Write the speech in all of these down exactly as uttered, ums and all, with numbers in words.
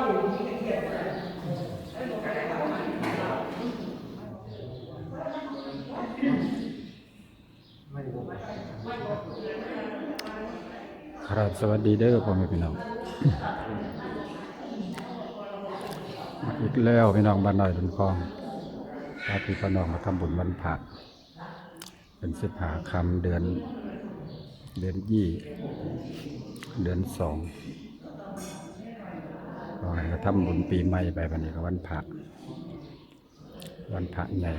ครับ สวัสดีเด้อพ่อแม่พี่น้อง อีกแล้วพี่น้องบ้านน้อยดอนคอง พาพี่พาน้องมาทำบุญวันพระ เป็นสิบห้าค่ำเดือน เดือนยี่ เดือนสอง ก็ให้มาทำบุญปีใหม่ไป บัดนี้ก็วันพระ วันพระใหญ่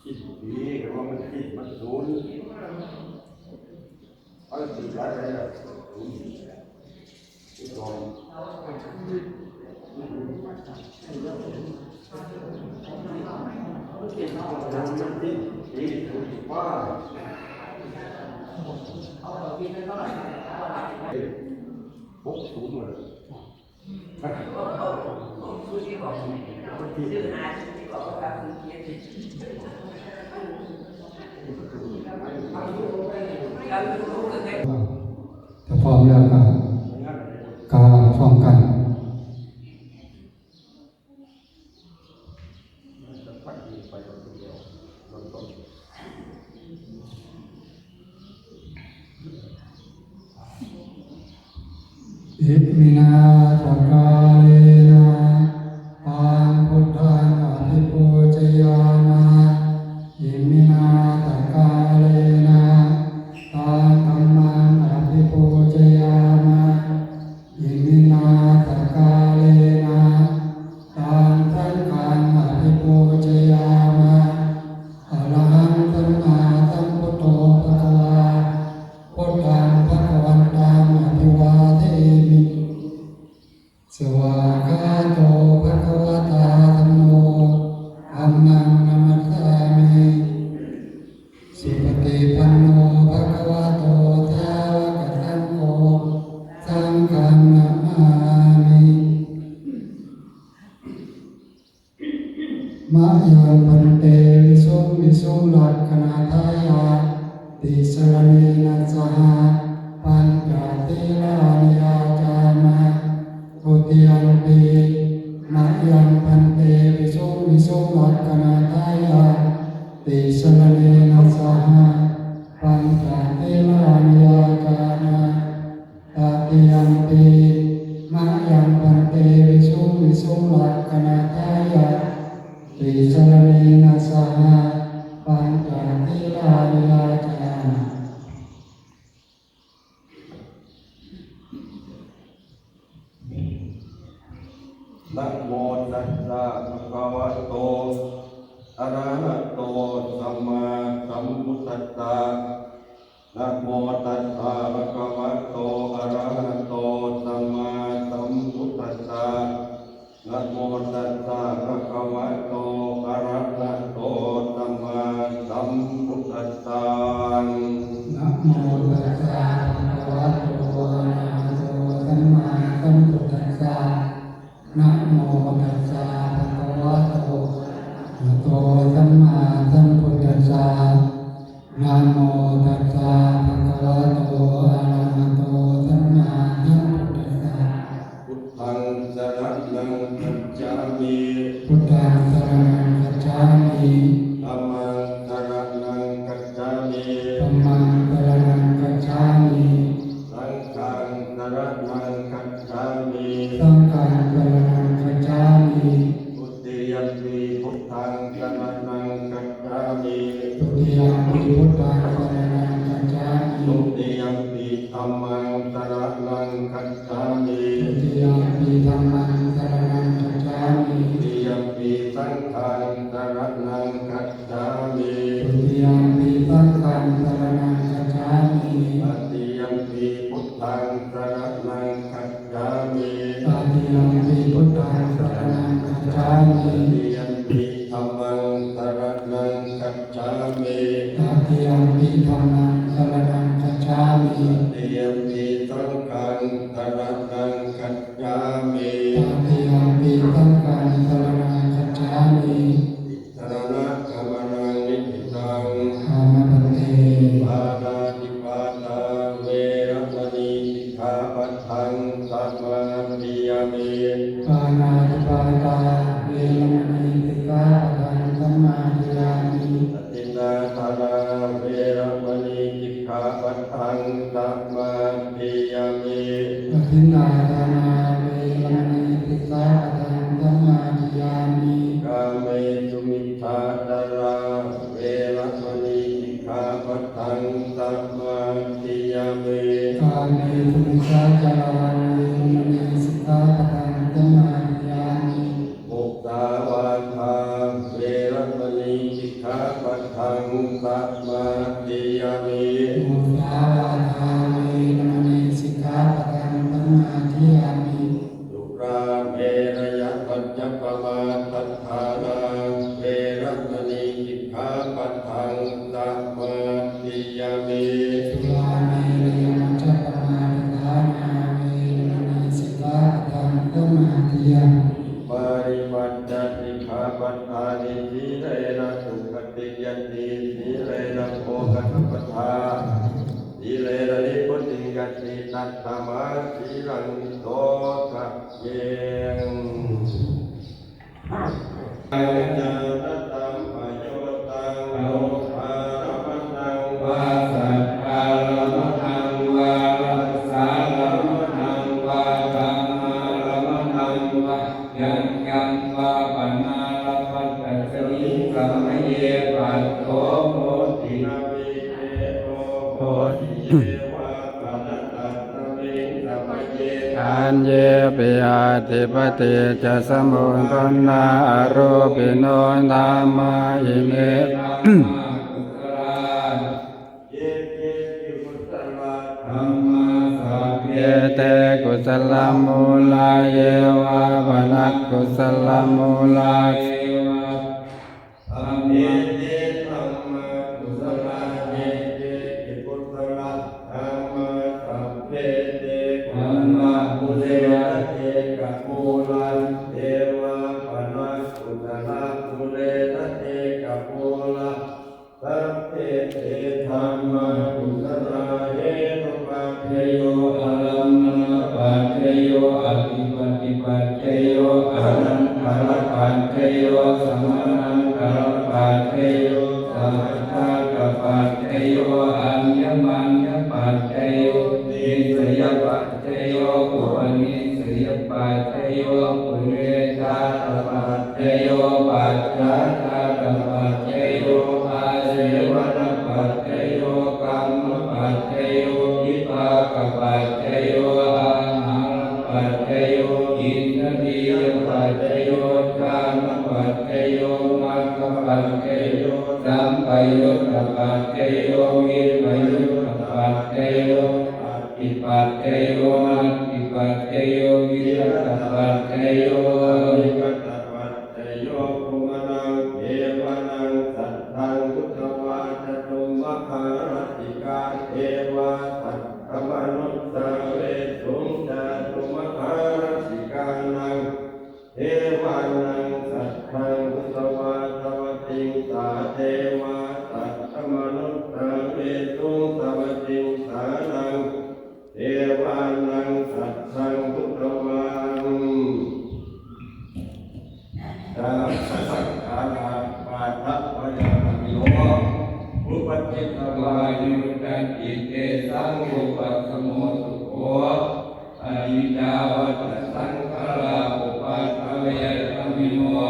สิ้นปีก็ว่ามันสิ้นมันสูญ เอาสิ้นหลายไปแล้ว สูญ หกศูนย์เลย ถ้าพร้อมแล้วก็กล่าวพร้อมกัน Iminā sakkārena taṃ buddhaṃ abhipūjayāma. Iminā sakkārena taṃ dhammaṃ abhipūjayāma. Iminā sakkārena taṃ saṅghaṃ abhipūjayāma. Arahaṃ sammāsambuddho bhagavā, buddhaṃ bhagavantaṃ abhivādemi. Svākkhāto bhagavatā dhammo, dhammaṃ namassāmi. Supaṭipanno bhagavato sāvakasaṅgho, saṅghaṃ namāmi. Mayaṃ bhante visuṃ visuṃ rakkhaṇatthāya tisaraṇena saha pañca sīlāni yācāma. Dutiyampi mayaṃ bhante visuṃ visuṃ rakkhaṇatthāya tisaraṇena saha pañca sīlāni yācāma. Tatiyampi mayaṃ bhante visuṃ visuṃ rakkhaṇatthāya tisaraṇena saha pañca sīlāni yācāma. Namo tassa bhagavato arahato sammāsambuddhassa. Namo tassa bhagavato arahato sammāsambuddhassa. Namo tassa bhagavato arahato sammāsambuddhassa. Namo tassa bhagavato arahato sammāsambuddhassa. Namo tassa bhagavato arahato sammāsambuddhassa. Namo tassa bhagavato arahato sammāsambuddhassa. Buddhaṃ saraṇaṃ gacchāmi. Buddhaṃ saraṇaṃ gacchāmi. Dhammaṃ saraṇaṃ gacchāmi. Dhammaṃ saraṇaṃ gacchāmi. Saṅghaṃ saraṇaṃ gacchāmi. Saṅghaṃ saraṇaṃ gacchāmi. Dutiyampi buddhaṃ saraṇaṃ gacchāmi. Dutiyampi buddhaṃ saraṇaṃ gacchāmi. Dutiyampi dhammaṃ saraṇaṃ gacchāmi. Dutiyampi dhammaṃ saraṇaṃ gacchāmi. Dutiyampi saṅghaṃ saraṇaṃ gacchāmi. Dutiyampi saṅghaṃ saraṇaṃ gacchāmi. Tatiyampi buddhaṃ saraṇaṃ gacchāmi. Tatiyampi buddhaṃ saraṇaṃ gacchāmi. Tatiyampi dhammaṃ saraṇaṃ gacchāmi. Tatiyampi dhammaṃ saraṇaṃ gacchāmi. Tatiyampi saṅghaṃ saraṇaṃ gacchāmi. Tatiyampi saṅghaṃ saraṇaṃ gacchāmi. Micchācārā veramaṇī sikkhāpadaṃ samādiyāmi. Kāmesu micchācārā veramaṇī sikkhāpadaṃ samādiyāmi. Musāvādā veramaṇī sikkhāpadaṃ samādiyāmi. Musāvādā veramaṇī sikkhāpadaṃ samādiyāmi. Surāmerayamajjapamādaṭṭhānā veramaṇī sikkhāpadaṃ samādiyāmi. Surāmerayamajjapamādaṭṭhānā veramaṇī sikkhāpadaṃ samādiyāmi. Immāni pañca sikkhāpadāni. Sīlena sugatiṃ yanti, sīlena bhogasampadā, sīlena nibbutiṃ yanti, tasmā sīlaṃ visodhaye. Jhānataṃ payotaṃ lobhārammaṇaṃ vā saddārammaṇaṃ vā rasārammaṇaṃ vā dhammārammaṇaṃ vā yaṃ yaṃ vā panārabbha, tasmiṃ samaye phasso hoti, na vippedo hoti, ye vā pana tasmiṃ samaye. Aññepi atthi paṭiccasamuppannā arūpino nāma ime dhammā kusalā. Ye keci kusalā dhammā sabbe te kusalamūlā, ye vā pana kusalamūlā, ye vā sabbe te dhammā kusalā. Ye keci kusalā dhammā sabbe te dhammā mūlena ekamūlaṃ, ye vā pana kusalā mūlena ekamūlaṃ. Sabbe te dhammā kusalā. Hetupaccayo, ārammaṇapaccayo, adhipatipaccayo, anantarapaccayo, samanantarapaccayo, sahajātapaccayo, aññamaññapaccayo, nissayapaccayo, upanissayapaccayo, purejātapaccayo, pacchājātapaccayo, āsevanapaccayo, kammapaccayo, vipākapaccayo, āhārapaccayo, indriyapaccayo, jhānapaccayo, maggapaccayo, sampayuttapaccayo, vippayuttapaccayo, atthipaccayo, natthipaccayo, vigatapaccayo, avigatapaccayo. Kumaraṃ devānaṃ saddaṃ sutvā, cātummahārājikā devā saddamanussāvesuṃ. Cātummahārājikānaṃ devānaṃ saddaṃ sutvā, tāvatiṃsā devā saddamanussāvesuṃ. Tāvatiṃsānaṃ devānaṃ saddaṃ sutvā, sabbasaṅkhārā bādhābhayagāmino, vūpajjitvā nirujjhanti, tesaṃ vūpasamo sukho. Aniccā vata saṅkhārā, uppādavayadhammino,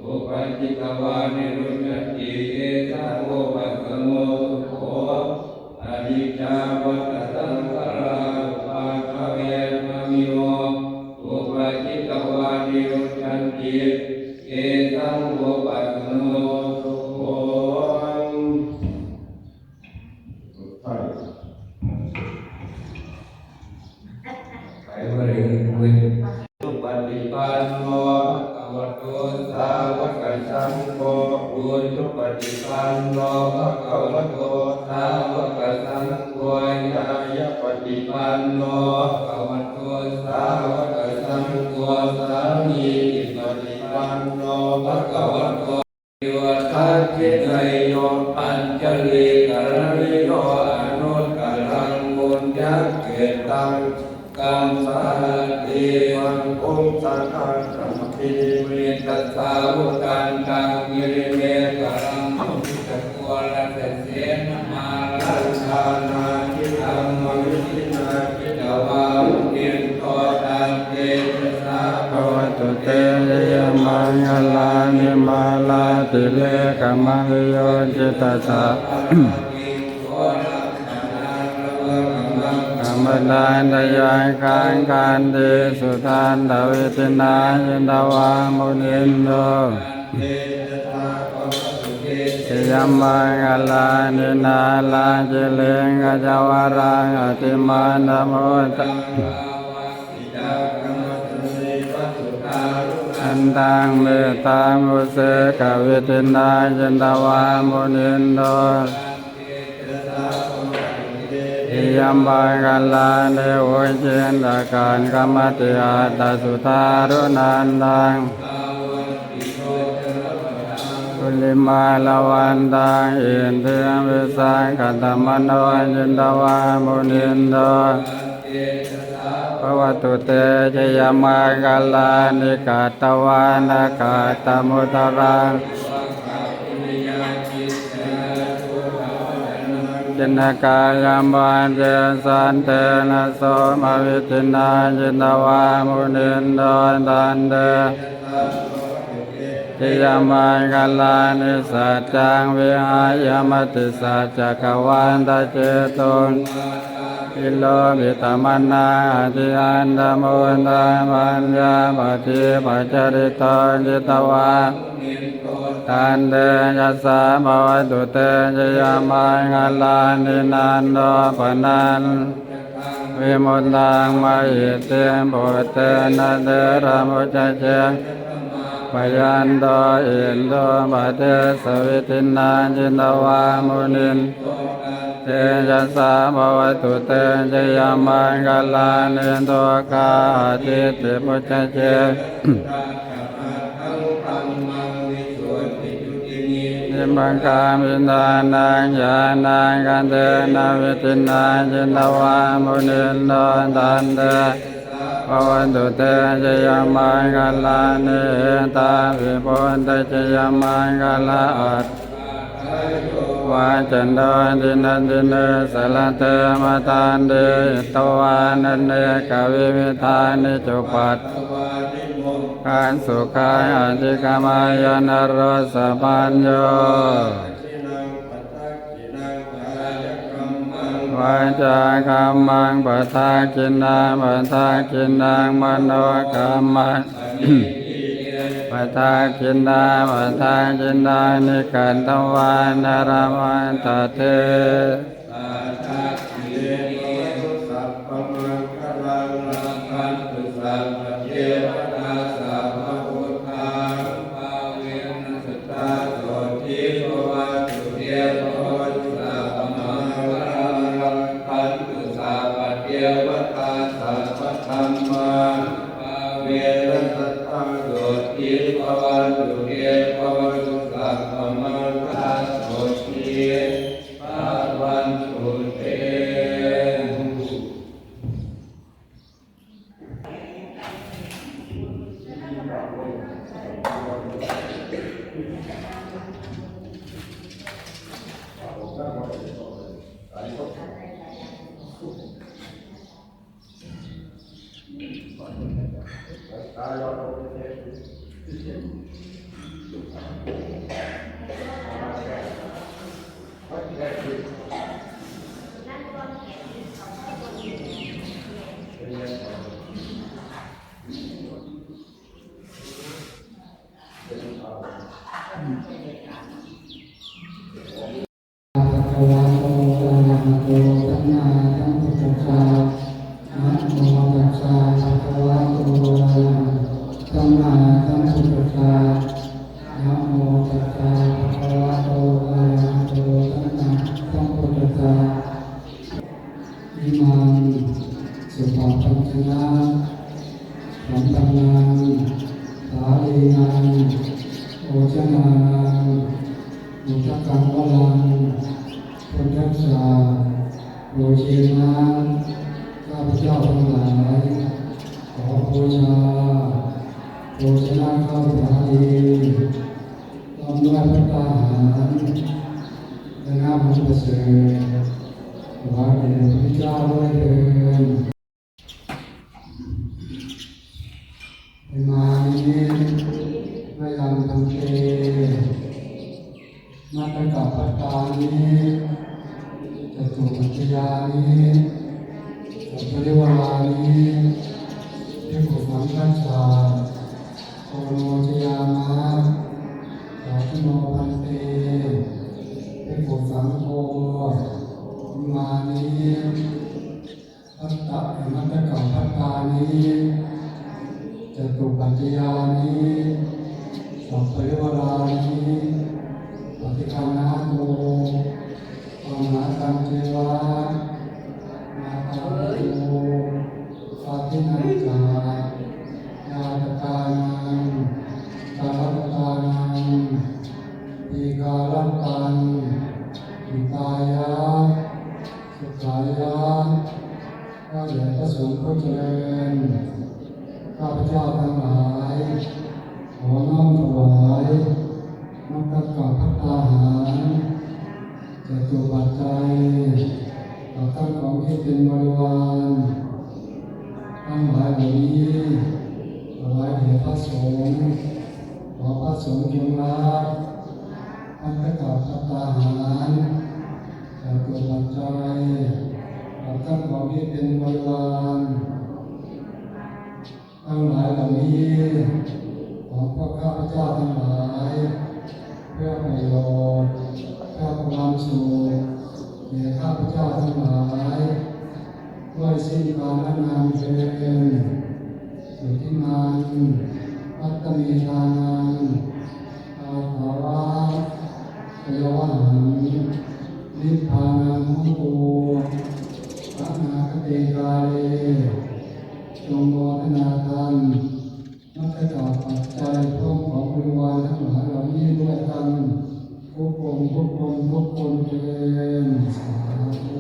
vūpajjitvā nirujjhanti, tesaṃ vūpasamo sukho. Aniccā vata saṅkhārā, uppādavayadhammino, vūpajjitvā nirujjhanti, tesaṃ vūpasamo sukho. ไปบ่ได้เงินเว้ย Supaṭipanno bhagavato sāvakasaṅgho, ujupaṭipanno bhagavato sāvakasaṅgho, ñāyapaṭipanno bhagavato sāvakasaṅgho, sāmīcipaṭipanno bhagavato yo dakkhiṇeyyo añjalikaraṇīyo anuttaraṃ puññakkhettaṃ lokassāti. Bhaggūṃ saha kammantinimittasāvudhantaṃ girimekhalaṃ uditaghorasasenamāraṃ dānādidhammavidhinā jitavā munindo taṃ tejasā bhavatu te jayamaṅgalāni. Mā Mārātirekamabhiyujjhitasabbarattiṃ, ghorampanāḷavakamakkhamathaddhayakkhaṃ, khantīsudantavidhinā jitavā munindo, taṃ tejasā bhavatu te jayamaṅgalāni. Nāḷāgiriṃ gajavaraṃ atimattabhūtaṃ, dāvaggicakkamasanīva sudāruṇantaṃ, mettambusekavidhinā jitavā munindo, taṃ tejasā bhavatu te jayamaṅgalāni. Ukkhittakhaggamatihatthasudāruṇantaṃ, dāvaggicoccamabhiyā gulimālavantaṃ, iddhībhisaṅkhatamano jitavā munindo, taṃ tejasā bhavatu te jayamaṅgalāni. Katvāna kaṭṭhamudaraṃ iva gabbhinīyā, ciñcāya duṭṭhavacanaṃ janakāyamajjhe, santena somavidhinā jitavā munindo, taṃ tejasā bhavatu te jayamaṅgalāni. Saccaṃ vihāya matisaccakavādaketuṃ, vādābhiropitamanaṃ atiandhabhūtaṃ, paññāpadīpajalito jitavā munindo, taṃ tejasā bhavatu te jayamaṅgalāni. Nandopanandabhujagaṃ vibudhaṃ mahiddhiṃ, puttena therabhujagena damāpayanto, iddhūpadesavidhinā jitavā munindo, taṃ tejasā bhavatu te jayamaṅgalāni. Duggāhadiṭṭhibhujagena visuddhijutimiddhibakābhidhānaṃ, ñāṇāgadena vidhinā jitavā munindo, taṃ tejasā bhavatu te jayamaṅgalāni. Etāpi buddhajayamaṅgalaaṭṭhagāthā, yo vācano dinadine sarate matandī, hitvānanekavividhāni cupaddavāni, mokkhaṃ sukhaṃ adhigameyya naro sapañño. Vācākammaṃ padakkhiṇaṃ, padakkhiṇaṃ padakkhiṇaṃ, manokammaṃ padakkhiṇaṃ, padakkhiṇāni katvāna labhantatthe padakkhiṇe. Bhavatu sabbamaṅgalaṃ, rakkhantu sabbadevatā, sabbabuddhānubhāvena sadā sotthī bhavantu te. Bhavatu sabbamaṅgalaṃ, rakkhantu sabbadevatā, sabbadhammānubhāvena sadā sotthī bhavantu te. Bhavatu sabbamaṅgalaṃ, sadā sotthī bhavantu te. Bhagavato arahato sammāsambuddhassa. Namo tassa bhagavato arahato sammāsambuddhassa. Namo tassa bhagavato arahato sammāsambuddhassa. Imaṃ supabbañjanasampannaṃ sālīnaṃ bhojanānaṃ udakaṃ varaṃ buddhassa pūjena, ข้าพเจ้าทั้งหลายขอบูชา โภชนะข้าวสาลี พร้อมด้วยภัตตาหาร และน้ำอันประเสริฐ ถวายแด่พระพุทธเจ้าด้วยเทอญ Imāni mayaṃ bhante Jatupaccayāni saparivārāni bhikkhusaṅghassa oṇojayāma. Sādhu no bhante bhikkhusaṅgho. Imāni bhatta- bhattacca bhattāni catupaccayāni saparivārāni paṭiggaṇhātu. Pāṇānañceva mātāpitu bhagīnañca ñātakānaṃ dāradattānaṃ dīgharattaṃ hitāya sukhāya. ข้าแต่พระสงฆ์ผู้เจริญ ข้าพเจ้าทั้งหลาย ขอน้อมถวาย มัตตกะภัตตาหาร จตุปัจจัย กับทั้งของที่เป็นบริวาร ทั้งหลายเหล่านี้ ถวายแด่พระสงฆ์ ขอพระสงฆ์จงรับ มัตตกะภัตตาหาร จตุปัจจัย กับทั้งของที่เป็นบริวาร ทั้งหลายเหล่านี้ ของพวกข้าพเจ้าทั้งหลาย เพื่อประโยชน์ เพื่อความสุข แก่ข้าพเจ้าทั้งหลาย ด้วยสิ้นกาลนานเทอญ Sotthi naṃ pattamenānaṃ āsavakkhayāvahaṃ nibbānaṃ hotu anāgate kāle. จงโมทนาทาน มัตตกะปัจจัย พร้อมของบริวารทั้งหลายเหล่านี้ด้วยกัน ทุกคน ทุกคน ทุกคนเทอญ สาธุ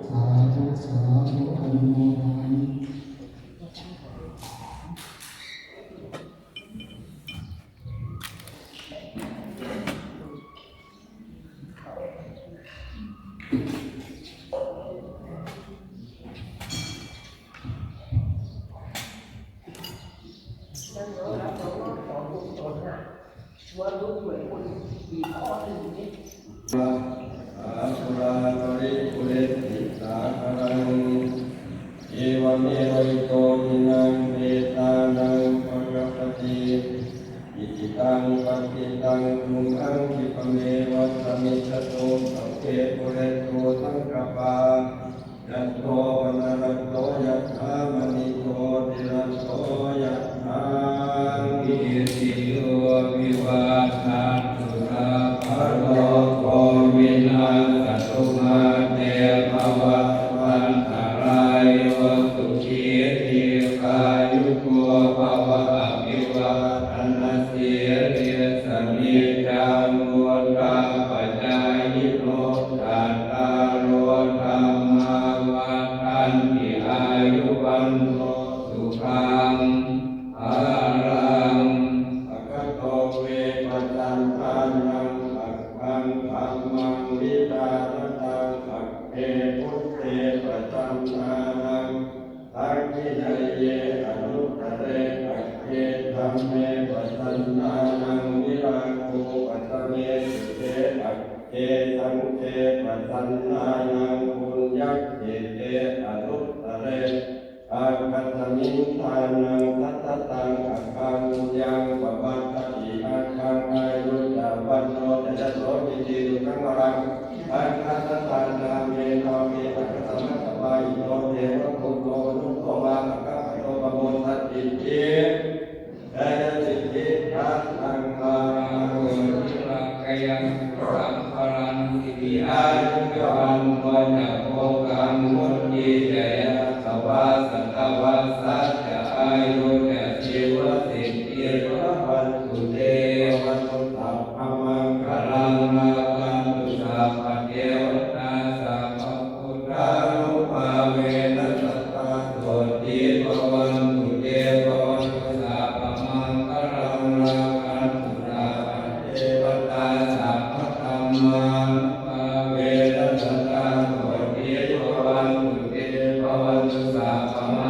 สาธุ สาธุ อนุโมทามิ Pūrā paripūrenti sāgaraṃ, evameva ito dinnaṃ petānaṃ upakappati. Icchitaṃ patthitaṃ tumhaṃ khippameva samijjhatu, sabbe pūrentu saṅkappā, cando paṇṇaraso yathā, maṇi jotiraso yathā. Sabbītiyo vivajjantu, sabbarogo vinassatu, mā te bhavatvantarāyo, sukhī dīghāyuko bhava. Abhivādanasīlissa niccaṃ vuḍḍhāpacāyino, cattāro dhammā vaḍḍhanti, āyu vaṇṇo sukhaṃ balaṃ. Aggato ve pacchannānaṃ aggaṃ, dhammaṃ vidhānataṃ agge, buddhe pacchannānaṃ dakkhiṇeyye anuttare, agge dhamme pacchannānaṃ virāgūpasamē sukhe, agge saṅghe pacchannānaṃ puññakkhette anuttare, aggasmiṃ dānaṃ dadataṃ aggaṃ, puññaṃ pavaḍḍhati aggaṃ, āyu ca vaṇṇo ca yaso kitti, sukhaṃ balaṃ. Aggadānā me bhāve, aggasamajjapāyino, devabhūto manusso vā, aggappatto pamodatīti. Jayasiddhi dhanaṃ lābhaṃ, sotthi bhāgyaṃ sukhaṃ balaṃ, siri āyu ca vaṇṇo ca, bhogaṃ vuḍḍhī ca yasavā, satavassā ca āyū ca, jīvasiddhī bhavantu te. Bhavatu sabbamaṅgalaṃ, rakkhantu sabbadevatā, sabbabuddhānubhāvena, sadā sotthī bhavantu te. Bhavatu sabbamaṅgalaṃ, rakkhantu sabbadevatā, sabbadhammānubhāvena, sadā sotthī bhavantu te. Bhavatu sabbamaṅgalaṃ,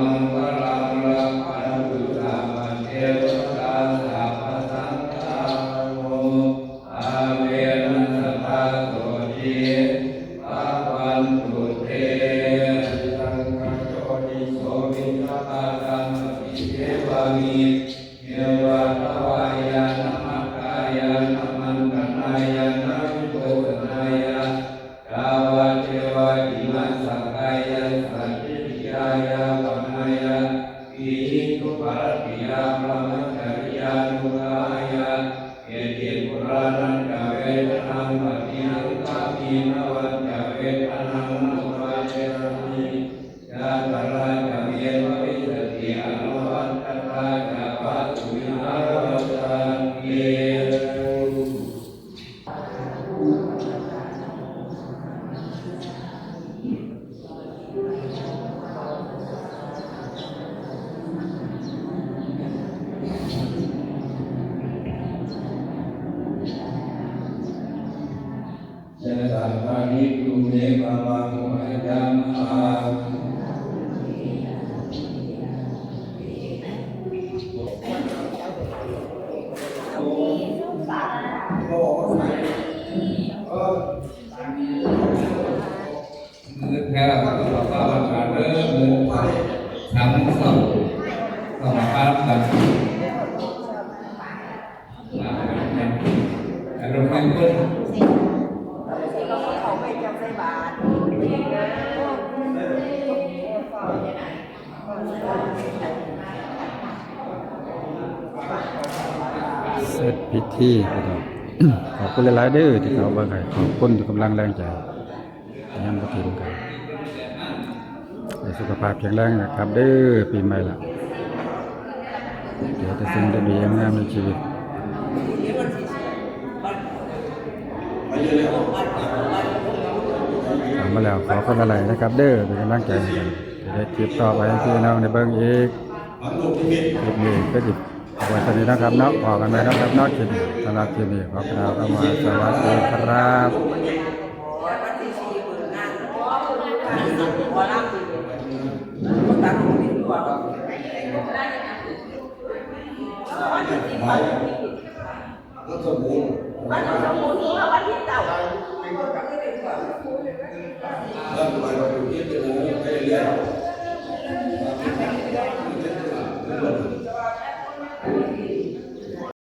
Nāvipokkanāya, yāvadeva imassa kāyassa ṭhitiyā yāpanāya vihiṃsuparatiyā brahmacariyānuggahāya, iti purāṇañca vedanaṃ paṭihaṅkhāmi navañca vedanaṃnūpajjhayi. Jātrā ca me bhavissati anavajjatā ca phāsuvihāravassāti. Yassa parittū me bhavaṃ upajjhamā. ມື້ແທ້ລະກໍຕ້ອງບອກວ່າວັນມາເດີ ມື້ສາມໂມງເຊົ້າ ຕ້ອງມາພາກັນ ອາລົມເປັນເພິ່ນ ເສັດພິທີພີ່ນ້ອງ ຂອບຄຸນຫຼາຍໆເດີທີ່ເຂົ້າເບິ່ງໃຫ້ ຂອບຄຸນທຸກກຳລັງແຮງໃຈ ຍັງບໍ່ເຖິງກັນ ໃຫ້ສຸຂະພາບແຂງແຮງນະຄັບເດີ ປີໃໝ່ລະ ເກີດແຕ່ສິ່ງດີໆງາມໃນຊີວິດ ເຂົ້າມາແລ້ວ ຂໍຄົນລະໄລນະຄັບເດີ ເປັນກຳລັງໃຈໃຫ້ກັນ ຈະໄດ້ຄລິບຕໍ່ໄປໃຫ້ພີ່ນ້ອງໄດ້ເບິ່ງອີກ ຄລິບນີ້ກໍຊິ ເອົາໄວ້ເທົ່ານີ້ນະຄັບເນາະ ພໍ້ກັນໃໝ່ນະຄັບເນາະ ຄລິບນີ້ ສຳລັບຄລິບນີ້ ຂໍກ່າວຄຳວ່າ ສະຫວັດດີຄັບ. ວັດສົມບູນ ວັດສົມບູນຄືວ່າວັນທີເກົ້າ ວັດຢູ່ເຂດເປັນໄປເລື້ອຍ